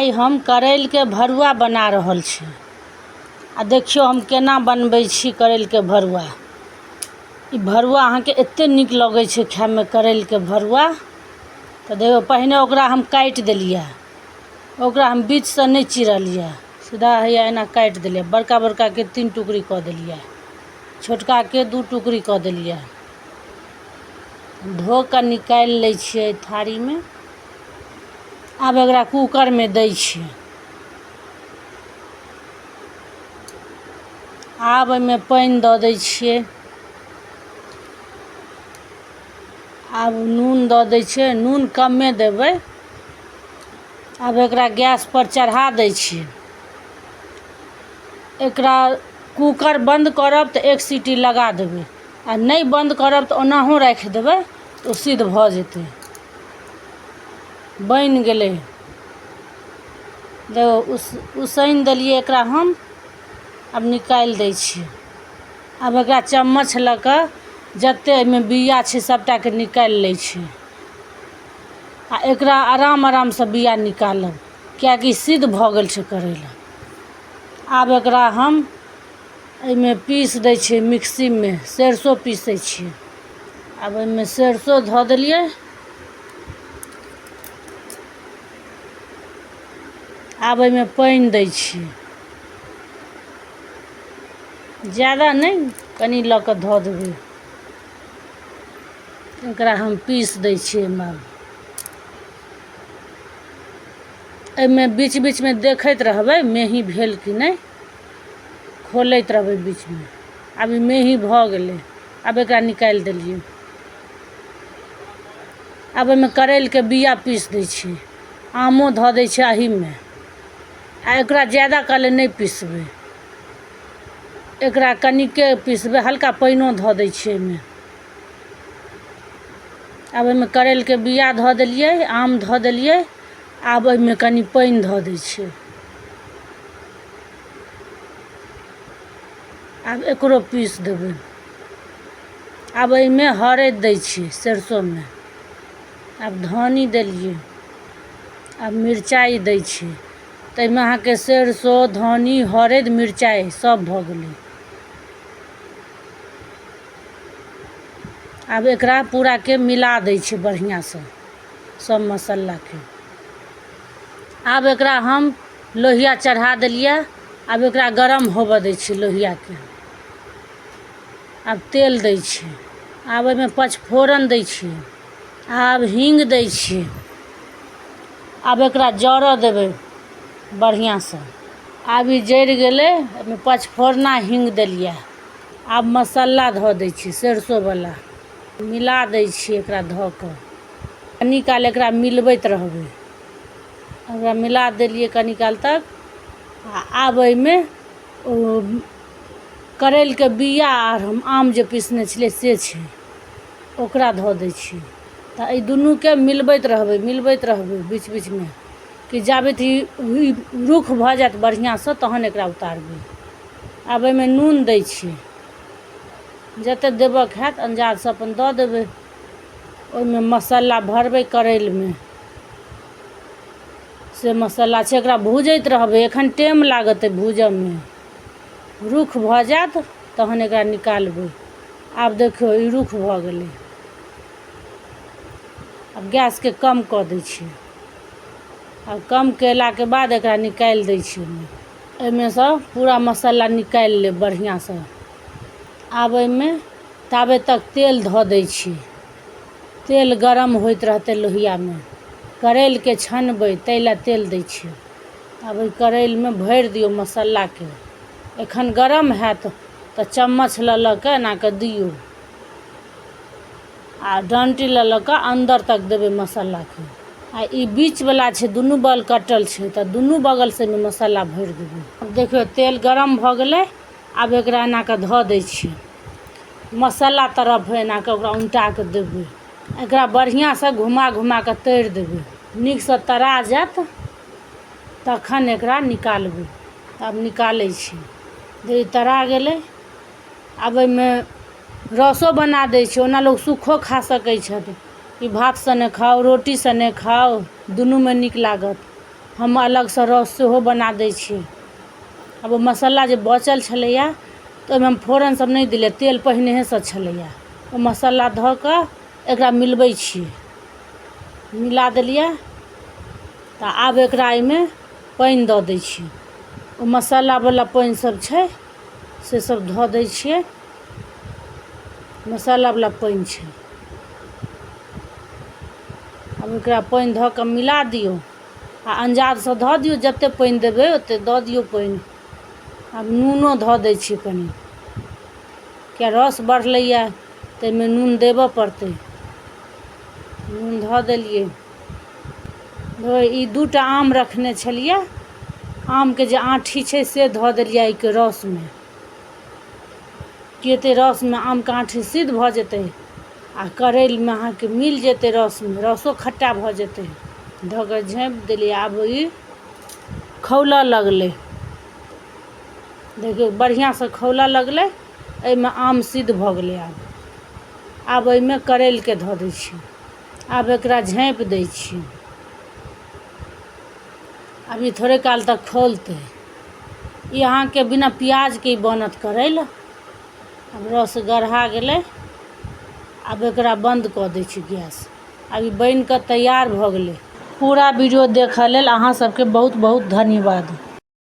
आइ हम करैलके भरुआ बना रहल छी आ देखियौ हम केना बनबै छी करैलके भरुआ। ई भरुआ अहाँके एते नीक लगै छै खायमे करैलके भरुआ। तऽ देखियौ, पहिने ओकरा हम काटि देलियै, ओकरा हम बीचसँ नहि चिरलियै, सीधा हैया एना काटि देलियै। बड़का बड़काके 3 टुकड़ी कऽ देलियै, छोटकाके 2 टुकड़ी कऽ देलियै। धो कऽ निकालि लै छियै थारीमे। आब एकरा कूकरमे दै छियै। आब एहिमे पानि दऽ दै छियै। आब नून दऽ दै छियै, नून कमे देबै। आब एकरा गैसपर चढ़ा दै छियै। एकरा कूकर बन्द करब तऽ 1 सीटी लगा देबै, आ नहि बन्द करब तऽ ओनाहो राखि देबै तऽ ओ सिद्ध भऽ जेतै। बनि गेलै। देखियौ, उसनि देलियै एकरा हम। आब निकालि दै छियै। आब एकरा चम्मच लऽ कऽ जते एहिमे बीया छै सबटाके निकालि लै छियै, आ एकरा आराम आरामसँ बीया निकालब, किएकि सिद्ध भऽ गेल छै करैला। आब एकरा हम एहिमे पीस दै छियै मिक्सीमे, सरिसो पीसै छियै। आब एहिमे सरिसो धऽ देलियै। आब एहिमे पानि दै छियै, ज्यादा नहि, कनि लऽ कऽ धऽ देबै। एकरा हम पीस दै छियै एहिमे। एहिमे बीच बीचमे देखैत रहबै मेही भेल कि नहि, खोलैत रहबै बीचमे। आब ई मेही भऽ गेलै। आब एकरा निकालि देलियै। आब एहिमे करैलके बीया पीस दै छियै, आमो धऽ दै छियै एहिमे। आ एकरा ज्यादा काले नहि पिसबै, एकरा कनिके पिसबै, हल्का पानिओ धऽ दै छियै एहिमे। आब एहिमे करैलके बीया धऽ देलियै, आम धऽ देलियै। आब एहिमे कनि पानि धऽ दै छियै। आब एकरो पीस देबै। आब एहिमे हरैद दै छियै सरिसोमे। आब धनी देलियै, आब मिरचाइ दै छियै। ताहिमे अहाँके सरिसो, धनी, हरैद, मिरचाइ सब भऽ गेलै। आब एकरा पूराके मिला दै छियै बढ़िआँसँ सब मसल्लाके। आब एकरा हम लोहिया चढ़ा देलियै। आब एकरा गरम होबऽ दै छियै लोहियाके। आब तेल दै छियै। आब ओहिमे पचफोरन दै छियै। आब हीङ्ग दै छियै। आब एकरा जरऽ देबै बढ़िआँसँ। आब ई जरि गेलै। एहिमे पचफोरना हीङ्ग देलियै। आब मसल्ला धऽ दै छियै सरिसोवला, मिला दै छियै। एकरा धऽ कऽ कनि काल एकरा मिलबैत रहबै। ओकरा मिला देलियै कनि काल तक। आ आब एहिमे ओ करैलके बीया आर हम आम जे पीसने छलियै से छै, ओकरा धऽ दै छियै। तऽ एहि दुनूके मिलबैत रहबै, मिलबैत रहबै बीच बीचमे, कि जाबैत ई रूख भऽ जायत बढ़िआँसँ तहन एकरा उतारबै। आब एहिमे नून दै छियै, जतेक देबऽके हैत अन्जादसँ अपन दऽ देबै। ओहिमे मसल्ला भरबै करैलमे, से मसल्ला छै। एकरा भूजैत रहबै, एखन टाइम लागत भूजऽमे। रूख भऽ जायत तहन एकरा निकालबै। आब देखियौ, ई रूख भऽ गेलै। आब गैसके कम कऽ दै छियै। आब कम कयलाके बाद एकरा निकालि दै छियै। एहिमे सँ पूरा मसल्ला निकालि लेब बढ़िआँसँ। आब एहिमे ताबे तक तेल धऽ दै छियै। तेल गरम होइत रहतै लोहियामे। करैलके छनबै ताहि लए तेल दै छियै। आब ओहि करैलमे भरि दियौ मसल्लाके। एखन गरम हैत तऽ चम्मच लऽ लऽ कऽ एना कऽ दियौ, आ डन्टी लऽ लऽ कऽ अन्दर तक देबै मसल्लाके। आ ई बीचवला छै, दुनू बगल कटल छै, तऽ दुनू बगलसँ एहिमे मसल्ला भरि देबै। आब देखियौ, तेल गरम भऽ गेलै। आब एकरा एना कऽ धऽ दै छियै। मसल्ला तरफ एना कऽ ओकरा उनटा कऽ देबै। एकरा बढ़िआँसँ घुमा घुमा कऽ तरि देबै। नीकसँ तरा जायत तखन एकरा निकालबै। आब निकालै छी जे ई तरा गेलै। आब एहिमे रसो बना दै छै, ओना लोक सुक्खो खा सकै छथि। ई भात सने खाउ, रोटी सने खाउ, दुनूमे नीक लागत। हम अलगसँ रस सेहो बना दै छियै। आब ओ मसाला जे बचल छलैए तऽ ओहिमे हम फोरन सब नहि देलियै, तेल पहिनेहेसँ छलैए। ओ मसाला धऽ कऽ एकरा मिलबै छियै। मिला देलियै तऽ आब एकरा एहिमे पानि दऽ दै छियै। ओ मसालावला पानि सब छै से सब धऽ दै छियै। मसालावला पानि छै। आब एकरा पानि धऽ कऽ मिला दियौ आ अंजादसँ धऽ दियौ, जते पानि देबै ओते दऽ दियौ पानि। आब नूनो धऽ दै छियै कनि, किया रस बढ़लैए ताहिमे नून देबऽ पड़तै। नून धऽ देलियै। ई 2टा आम रखने छलियै, आमके जे आँठी छै से धऽ देलियै एहिके रसमे। की हेतै, रसमे आमके आँठी सिद्ध भऽ जेतै आ करैलमे अहाँके मिल जेतै रसमे, रसो खट्टा भऽ जेतै। धऽ कऽ झाँपि देलियै। आब ई खौलऽ लगलै। देखियौ, बढ़िआँसँ खौलऽ लगलै। एहिमे आम सिद्ध भऽ गेलै। आब एहिमे करैलके धऽ दै छियै। आब एकरा झाँपि दै छियै। आब ई थोड़े काल तक खौलतै। ई अहाँके बिना प्याजके ई बनत करैल। आब रस गढ़ा गेलै। आब एकरा बन्द कऽ दै छी गैस। आब ई बनि कऽ तैयार भऽ गेलै। पूरा वीडियो देखऽ लेल अहाँ सबके बहुत बहुत धन्यवाद।